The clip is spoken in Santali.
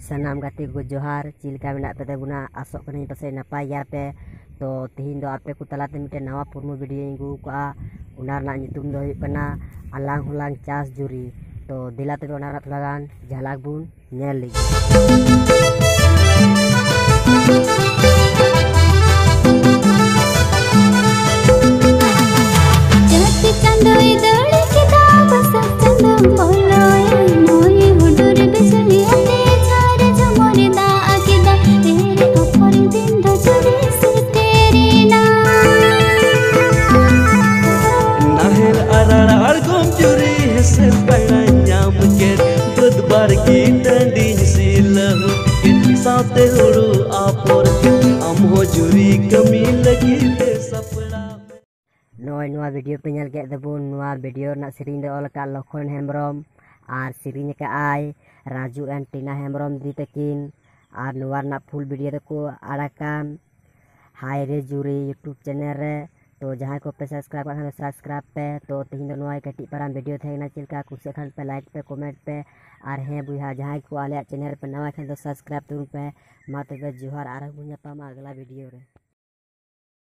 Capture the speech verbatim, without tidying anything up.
ᱥᱟᱱᱟᱢ ᱜᱟᱛᱮ ᱠᱚ ᱡᱚᱦᱟᱨ᱾ ᱪᱮᱫ ᱞᱮᱠᱟ ᱢᱮᱱᱟᱜ ᱯᱮ ᱛᱟᱵᱚᱱᱟ? ᱟᱥᱚᱜ ᱠᱟᱹᱱᱟᱹᱧ ᱯᱟᱥᱮᱡ ᱱᱟᱯᱟᱭ ᱜᱮᱭᱟ ᱯᱮ᱾ ᱛᱚ ᱛᱤᱦᱤᱧ ᱫᱚ ᱟᱯᱮ ᱠᱚ ᱛᱟᱞᱟᱛᱮ ᱢᱤᱫᱴᱮᱱ ᱱᱟᱣᱟ ᱯᱨᱳᱢᱳ ᱵᱷᱤᱰᱤᱭᱳᱧ ᱟᱹᱜᱩ ᱠᱟᱜᱼᱟ᱾ ᱚᱱᱟ ᱨᱮᱱᱟᱜ ᱧᱩᱛᱩᱢ ᱫᱚ ᱦᱩᱭᱩᱜ ᱠᱟᱱᱟ ᱟᱞᱟᱝ ᱦᱚᱸᱞᱟᱝ ᱪᱟᱥ ᱡᱩᱨᱤ᱾ ᱛᱚ ᱫᱮᱞᱟ ᱛᱚᱵᱮ ᱚᱱᱟ ᱨᱮᱱᱟᱜ ᱛᱷᱚᱲᱟ ᱜᱟᱱ ᱡᱷᱟᱞᱟᱠ ᱵᱚᱱ ᱧᱮᱞ ᱞᱮᱜᱮ᱾ ᱪᱟᱸᱫᱚᱭ ᱫᱟᱲᱮ ᱠᱮᱫᱟ, ᱵᱟᱹᱭᱥᱟᱹᱠᱷ ᱪᱟᱸᱫᱚ ᱵᱚᱞᱚᱭᱮᱱ, ᱱᱩᱭ ᱦᱩᱰᱩᱨ ᱵᱤᱡᱽᱞᱤ ᱟᱛᱮ ᱡᱷᱟᱨ ᱡᱷᱩᱢᱩᱨ ᱫᱟᱜ ᱠᱮᱫᱟ, ᱮᱨ ᱟᱯᱷᱚᱨ ᱫᱤᱱ ᱫᱚ ᱡᱩᱨᱤ ᱥᱮᱴᱮᱨᱮᱱᱟ᱾ ᱱᱟᱦᱮᱞ ᱟᱨᱟᱲ ᱟᱬᱜᱚᱢ ᱡᱩᱨᱤ, ᱦᱮᱸᱥᱮ ᱯᱮᱲᱟᱧ ᱧᱟᱢ ᱠᱮᱫ, ᱵᱟᱹᱫᱽ ᱵᱟᱲᱜᱮ ᱴᱟᱺᱰᱤᱧ ᱥᱤ ᱞᱟᱹᱦᱩᱫ ᱠᱮᱫ, ᱥᱟᱶᱛᱮ ᱦᱩᱲᱩ ᱟᱯᱷᱚᱨ ᱠᱮᱫ, ᱟᱢ ᱦᱚᱸ ᱡᱩᱨᱤ ᱠᱟᱹᱢᱤ ᱞᱟᱹᱜᱤᱫ ᱛᱮ ᱥᱟᱯᱲᱟᱣ ᱢᱮ᱾ ᱱᱚᱜᱼᱚᱭ ᱱᱚᱣᱟ ᱵᱷᱤᱰᱤᱭᱳ ᱯᱮ ᱧᱮᱞ ᱠᱮᱫ ᱛᱟᱵᱚᱱ, ᱱᱚᱣᱟ ᱵᱷᱤᱰᱤᱭᱳ ᱨᱮᱱᱟᱜ ᱥᱮᱨᱮᱧ ᱫᱚ ᱚᱞ ᱟᱠᱟᱫ ᱞᱚᱠᱷᱚᱱ ᱦᱮᱢᱵᱨᱚᱢ ᱟᱨ ᱥᱮᱨᱮᱧ ᱟᱠᱟᱫ ᱟᱭ ᱨᱟᱡᱩ and ᱴᱤᱱᱟ ᱦᱮᱢᱵᱨᱚᱢ ᱫᱤ ᱛᱟᱹᱠᱤᱱ᱾ ᱟᱨ ᱱᱚᱣᱟ ᱨᱮᱱᱟᱜ ᱯᱷᱩᱞ ᱵᱷᱤᱰᱤᱭᱳ ᱫᱚᱠᱚ ᱟᱲᱟᱜ ᱠᱟᱱ ᱦᱟᱭ ᱨᱮ ᱡᱩᱨᱤ YouTube ᱪᱮᱱᱮᱞ ᱨᱮ᱾ ᱛᱚ ᱡᱟᱦᱟᱸᱭ ᱠᱚ ᱯᱮ ᱥᱟᱵᱥᱠᱨᱟᱭᱤᱵ ᱠᱟᱜ ᱠᱷᱟᱱ ᱫᱚ ᱥᱟᱵᱥᱠᱨᱟᱭᱤᱵ ᱯᱮ᱾ ᱛᱚ ᱛᱮᱦᱮᱧ ᱫᱚ ᱱᱚᱣᱟ ᱠᱟᱹᱴᱤᱡ ᱯᱟᱨᱟᱝ ᱵᱷᱤᱰᱤᱭᱳ ᱛᱟᱦᱮᱸ ᱠᱟᱱᱟ᱾ ᱪᱮᱫ ᱞᱮᱠᱟ ᱠᱩᱥᱤᱭᱟᱜ ᱠᱷᱟᱱ ᱯᱮ ᱞᱟᱭᱤᱠ ᱯᱮ, ᱠᱚᱢᱮᱱᱴ ᱯᱮ᱾ ᱟᱨ ᱦᱮᱸ ᱵᱚᱭᱦᱟ, ᱡᱟᱦᱟᱸᱭ ᱠᱚ ᱟᱞᱮᱭᱟᱜ ᱪᱮᱱᱮᱞ ᱨᱮᱯᱮ ᱱᱟᱣᱟ ᱠᱷᱟᱱ ᱫᱚ ᱥᱟᱵᱥᱠᱨᱟᱭᱤᱵ ᱛᱟᱵᱚᱱ ᱯᱮ᱾ ᱢᱟ ᱛᱚᱵᱮ ᱡᱚᱦᱟᱨ, ᱟᱨᱦᱚᱸ ᱵᱚᱱ ᱧᱟᱯᱟᱢᱟ ᱟᱜᱽᱞᱟ ᱵᱷᱤᱰᱤᱭᱳ ᱨᱮ᱾